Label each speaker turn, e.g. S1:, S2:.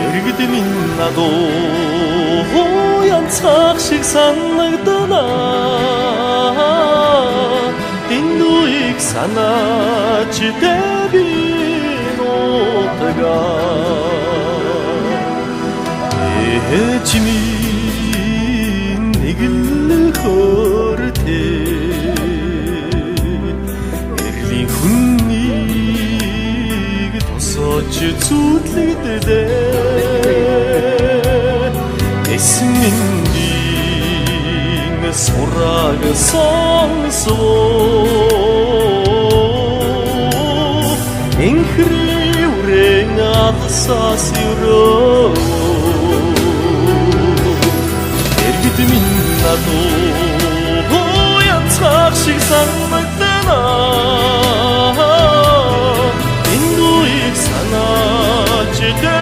S1: Иргэд минь надуу янцгах шиг санагдана. Дэндүүийг санаач би нутгаа. Ээж минь нэг л хөртэй, эрлийн хүннийг тосооч зүтлэгдээ. Эсэн минь сураг сонсоо, энхрээ үрэн алсаас өрөө. Иргэд минь надуу янцгах шиг сан